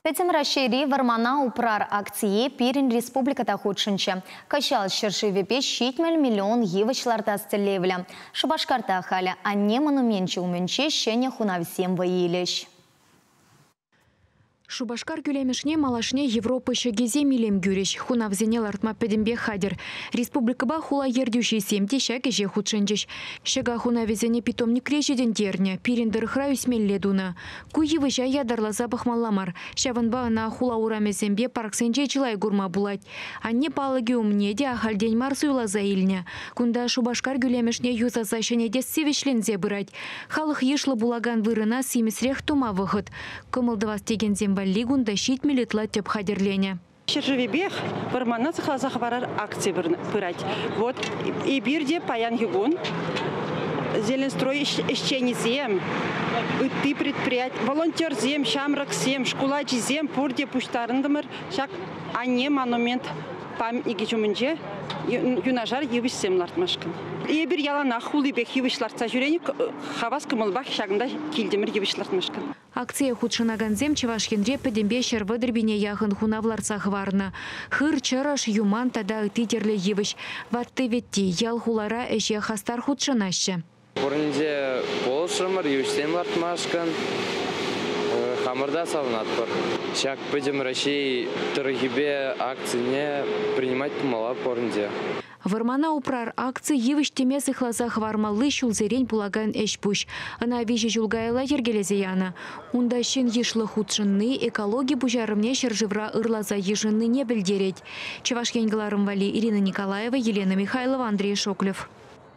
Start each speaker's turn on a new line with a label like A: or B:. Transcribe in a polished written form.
A: Пӗтӗм Раҫҫейри «Вӑрмана упрар» акцие пирӗн республика та хутшӑнчӗ. Кӑҫал ҫӗршывӗпе 70 миллион йывӑҫ лартас тӗллевлӗ. Шупашкарта халӗ Анне монуменчӗ умӗнче ҫӗнӗ хунавсем вӑй илӗҫ.
B: Шупашкар кӳлемӗшне малашне Европа ҫӑкисем илем кӳрӗҫ. Хунавсене лартма пӗтӗмпех хатӗр. Республикӑпа хула ертӳҫисем те ҫак ӗҫе хутшӑнчӗҫ. Ҫӑка хунавӗсене питомникре ҫитӗнтернӗ, пирӗн тӑрӑхра ӳсмелле тунӑ. Ку йывӑҫа ятарласа пӑхмалла мар. Ҫавӑнпа ӑна хула урамӗсемпе парксенче чылай курма пулать. Анне палӑкӗ умне те ахальтен мар суйласа илнӗ. Кунта Шупашкар кӳлемӗшне юсаса ҫӗнетесси вӗҫленсе пырать. Халӑх йышлӑ пулакан вырӑна симӗсрех тума вӑхӑт. Кӑмӑл тӑвас текенсем валли кунта 70 ытла тӗп хатӗрленӗ.
C: Ҫӗршывӗпех вӑрмана сыхласа хӑварар акци пырать. Вот эпир те паянхи кун Зеленстрой ӗҫченӗсем, ытти предприяти, волонтерсем, ҫамрӑксем, шкул ачисем пурте пуҫтарӑнтӑмӑр ҫак Анне монумент памятникӗ ҫумӗнче юнашар йывӑҫсем лартмашкӑн. Эпир яланах хулипех йывӑҫ лартса ҫӳренӗ, хавас кӑмӑлпах ҫакӑнта килтӗмӗр йывӑҫ лартмашкӑн.
B: Акцие хутшӑнакансем Чӑваш Енре пӗтӗмпе 130 пине яхӑн хунав лартса хӑварнӑ. Хыр, чӑрӑш, юман тата ытти тӗрлӗ йывӑҫ. Ватти-вӗтти ял-хулара ӗҫе хастар хутшӑнаҫҫӗ.
D: Пуринче пулӑшрӑмӑр, йывӑҫсем лартмашкӑн. Хамӑр та савӑнатпӑр. Ҫак Пӗтӗм Раҫҫей тӑрӑхӗпе акцине принимать тумалла пуринте.
B: Вӑрмана упрар акци йывӑҫ теме сыхласа хӑвармалли ҫулсерен пулакан ӗҫ-пуҫ. Ӑна 3 ҫул каялла йӗркелесе янӑ. Унта ҫын йышлӑ хутшӑнни экологи пуҫарӑвне ҫӗршывра ырласа йышӑннине пӗлтерет. Чӑваш Ен кӑларӑм валли Ирина Николаева, Елена Михайлова, Андрей Шоклев.